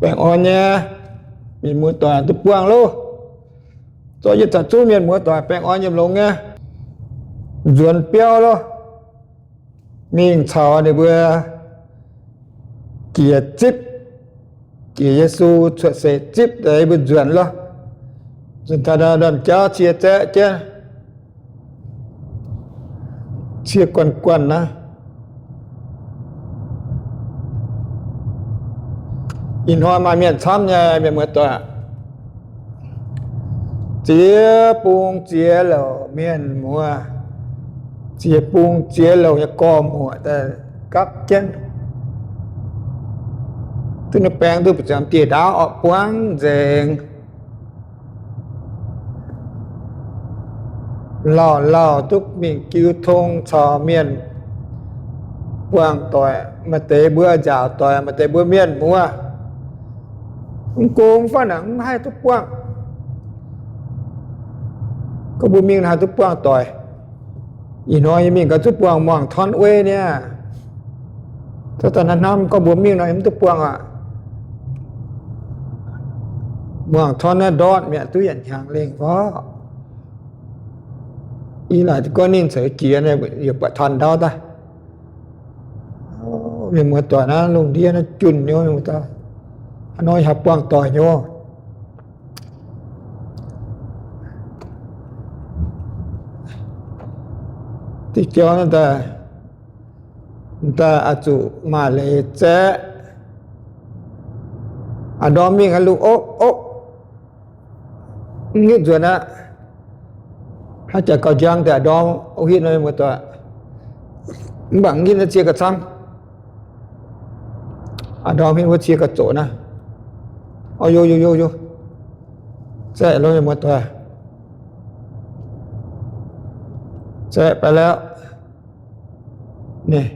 Baengh orn nyei mienh muoz-doic duqv buangh loh. Zorqv yie caux zungv mienh muoz-doic baengh orn yiem longx nyei, nzuonx biauv loh, mingh caux ninh mbuo jiex zipv, jiex Yesu cuotv seix zipv deix mbuo nzuonx loh. Nzuonx taux ndorm jauv cie zaeqv jienv, cie guanh guanh naaiv. Ih hnoi maaih mienh camv nyei mienh muoz-doic, ziex bung ziex louc mienh muoz, ziex bung ziex louc nyei gorx-muoc daaih gapv jienv, duqv ninh baeng duqv mbu'ziex dieh ndaauv orqc, buangv nzengc. Lauh lauh duqv mingh jiu tong caux mienh buangh doic. Maaih deix mbuo nzaaux doic, maaih deix mbuo mienh muoz. Mv gunv fai naaic mv haih duqv buangh. Gorngv mbuo mingh haih duqv buangh doic. Ih hnoi yie mingh gauh zuqc buangh Muangh Torn Wei niaa. Cuotv daaih naaiv hnamv gorngv mbuo mingh nor yie mv duqv buangh aqv. Muangh Torn naaiv ndortv mi'aqv, duqv yietc hnyangx lengh fai. Ih laaic gorngv ninh caux jiex, yie buatc taux ndau daaih. Mienh muoz-doic, naaiv lungh ndiev naaiv junh nyei, haaix nor haih buangh doic nyei. Diuh jauv naaiv daaih, daaih oix zuqc maaih leiz zaeqv. A'ndorm mingh aqv, lungh okv okv, mv hitv nzuonx aqv. Hnangv jaax gauh njang deix a'ndorm okv hitv nor, mienh muoz-doic, mv baac mv hitv naaiv cie gauh camv. A'ndorm hitv wuov cie gauh zoqc naaiv. O, yo, yo, yo, yo. Zaeqv loh, mienh muoz-doic. Zaeqv ไปแล้ว. Ninh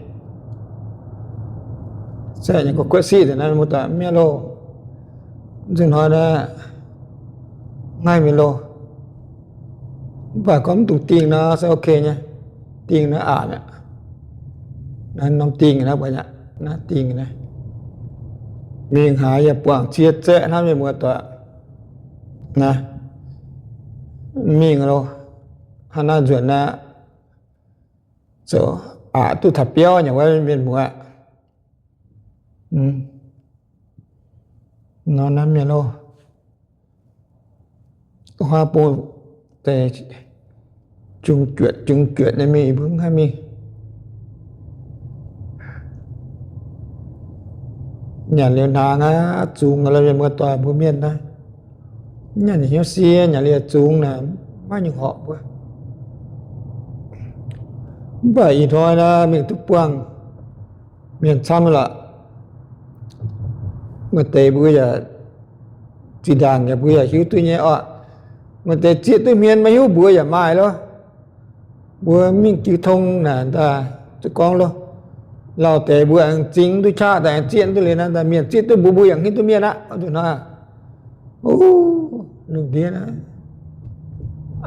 zaeqv nyei gu'guoqv siqv deix naaiv, mienh muoz-doic, mv miev loh. Nzunc hnoi naaiv ngaih mienh loh. Mv baac gorngv mv dungx dingh nor se ok nyei. Dingh naaiv aqc mi'aqv. Naaiv norm dingh naaiv, naaiv dingh naaiv. Mingh haaix yaac buangh cie zaeqv hnangv, mienh muoz-doic. Naaiv mingh loh. Hnangv naaiv nzuonx naaiv, zoux aqc duqv taux biauv nyei wuov, mienh muoz. Nor naaiv mienh loh. Huaav bung deix jung juoqc jung juoqc nyei mingh, mbuo mv haih mingh. Nyanc liuz hnaangx aqv, zungx aqv, mienh muoz-doic, mbuo mienh naaiv. Nyanc hnyouv sie, nyanc liuz zungx naaic, maiv nyungc horpc mbuo. Mv baac ih hnoi naaiv mingh duqv buangh mienh camv lorqc. Maaih deix mbuo yaac zinh ndaangc yaac mbuo yaac hiuv duqv nyei orqc. Maaih deix zieqv duqv hmien maiv hiuv mbuox yaac maaih loh. Mbuo mingh jiu tong naaic daaih zuqc gorngv loh. Lauh deix mbuo aengx zingh duqv qaqv daaih aengx zieqv duqv liuz naaiv daaih mienh zieqv duqv mbuo, mbuo yaac hiuv duqv mienh aqv. Nzunc hnoi, o, lungh ndiev naaiv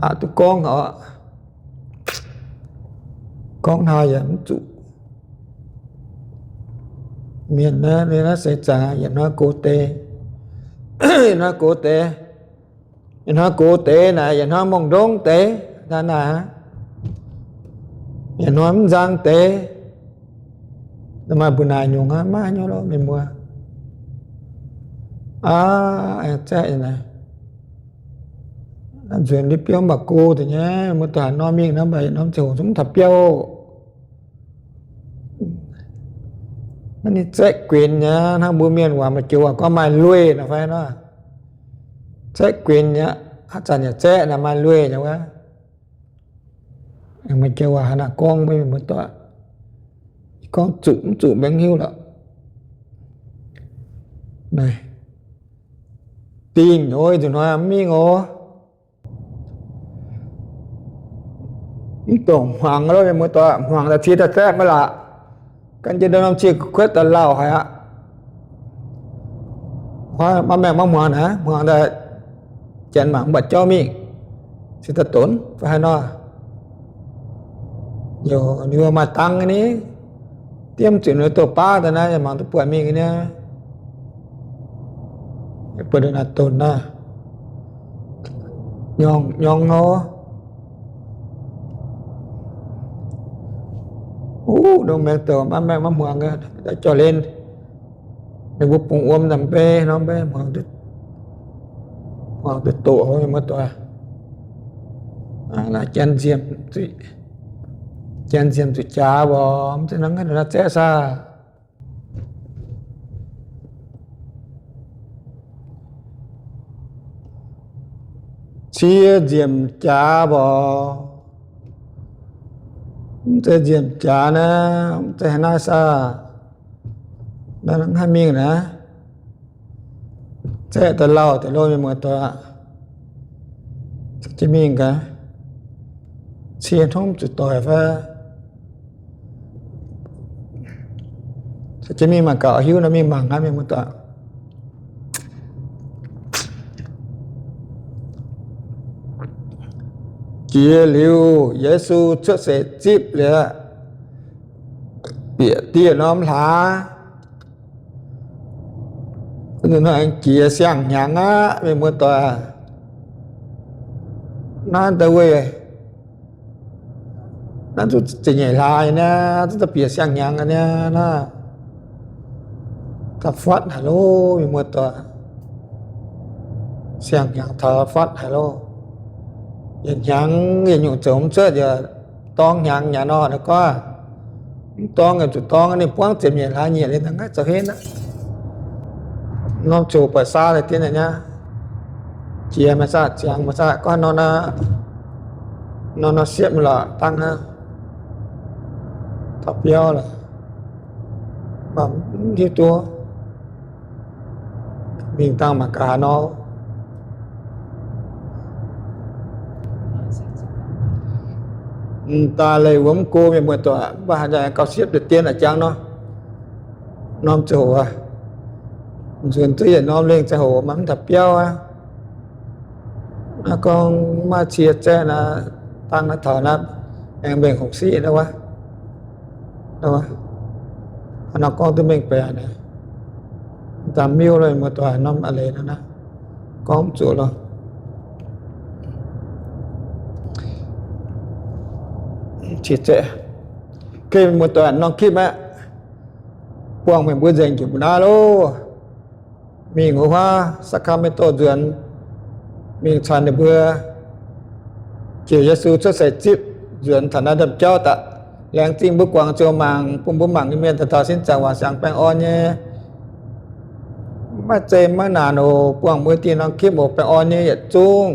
aqc duqv gorngv oc. Gorngv hnangv yaac mv zuqc. Mienh naaiv, naaiv seix zaangc yietc hnoi gox deix, yietc hnoi gox deix, yietc hnoi gox deix naaic, yietc hnoi mongh ndongv deix, naaiv naaic, yietc hnoi mv nzang deix. Maaih mbuo naaic nyungc aqv, maiv nyungc loh mienh muoz. Aav, zaeqv naaic, nzuonx ndiev biauv mv baac go deix nyei, mbuo daaih norm mingh nor mv baac yietc norm ziangh hoc zungv mv taux biauv. Naaiv ninh zaeqv guenx nyei, hnangv mbuo mienh waac maaih joux waac gorngv maaih lueih nor fai nor. Zaeqv guenx nyei, haaix zanc yaac zaeqv naaic maaih lueih nyei wuov. Maaih joux waac haaix nor gorngv mbuo mienh muoz-doic, gorngv zuqc mv zuqc mbenc hiuv lorqc. Dingh oc, ih nzunc hnoi mv mingh oc. Mv dongc hmuangx loh mienh muoz-doic, hmuangx daaih cie daaih zaeqv maiv laac. Gan jienv ndorm cie kuotv daaih lauh haic aqv. Maiv maengh maiv hmuangx naaic, hmuangx daaih janx mangc mv baac jauv mingh, se daaih donx fai haaix nor. Yaac ninh mbuo maaih dangv ni, diemv zuqc ninh mbuo douz baav daaih naaiv yaac mangc duqv buatc mingh nyei. Bun naaiv donx naaiv nyorng nor. Uv, ndongc maengx douc maiv maengx maiv hmuangx, jauv-len. Ninh mbuo bungx wuom nzamc mbei nor, mbei hmuangx duqv doqc, muoz-doic. Janx nziemc, janx nziemc zuqc jaax mborqc, mv zeiz nor, naaiv zaeqv saah. Cie nziemc jaax mborqc, mv zeiz nziemc jaax naaiv, mv zeiz naaiv saah. Naaiv haaix mingh naaiv? Zaeqv daaih lauh deix lo, mienh muoz-doic. Mingh gaax, cie hnomv zuqc doic fai? Mingh mangc gaax, hiuv nor mingh mangc naaiv, mienh muoz-doic. Jiex liuz Yesu cuotv seix zipv liuz, bieqc dieh norm hlaax, jiex siang-hnyangx aqv, mienh muoz-doic. Naaiv da'wuov naaiv zuqc ziepc nyeic hlaax nyei, naaiv zuqc bieqc siang-hnyangx nyei naaiv. Taux fatv haic loh, mienh muoz-doic. Siang-hnyangx taux fatv haic loh. Yietc hnyangx yietc nyungc zoux mv cuotv, yaac dorng hnyangx nyanc nor, naaiv gorngv mv dorng yaac zuqc dorng, ninh buangv ziepc nyeic hlaax nyieqc liuz, da'nqaaiv zoux henv aqv. Norm ziouc buatc saa deix dien nyei, jiex maaih saah, ziangx maaih saah, gorngv nor, nor, nor siepv lorqc, dangh naaiv taux biauv lorqc, mv hiuv duqv. Mingh dangh mangc gaax haaix nor. M'daaih leih wuom mv go, mienh muoz-doic, mv baac haaix zanc gauh siepv deix dien aqv, jangx nor. Norm ziangh hoc, nzuonx duqv yietc norm lengh ziangh hoc maiv taux biauv aqv. Naaiv gorngv maaih cie zaeqv naaiv, dangh naaiv taux naaiv aengx mbenc hongc siqv wuov. Nor gorngv duqv mengh baeqc naaiv, dangh miuv lo, muoz-doic, norm a'leiz nor naaiv gorngv mv zuqc lo. Cie zaeqv, muoz-doic, norm kipv aqv. Buangh meih mbuo nzengc njiec mbuo naaiv loh. Mingh wuov huaav Sacramento nzuonx, mingh caux ninh mbuo jiex Yesu cuotv seix zipv nzuonx taux naaiv ndamv-jauv daaih. Laengz zingh mbuo guangc ziouc mangc, bun mbuo mangc nyei mienh dauh dauh sin zaangc waac siangx baengh orn nyei. Maiv zeiz maiv naanc oc. Buangh mbuo dieh norm kipv oc, baengh orn nyei yietc zungv.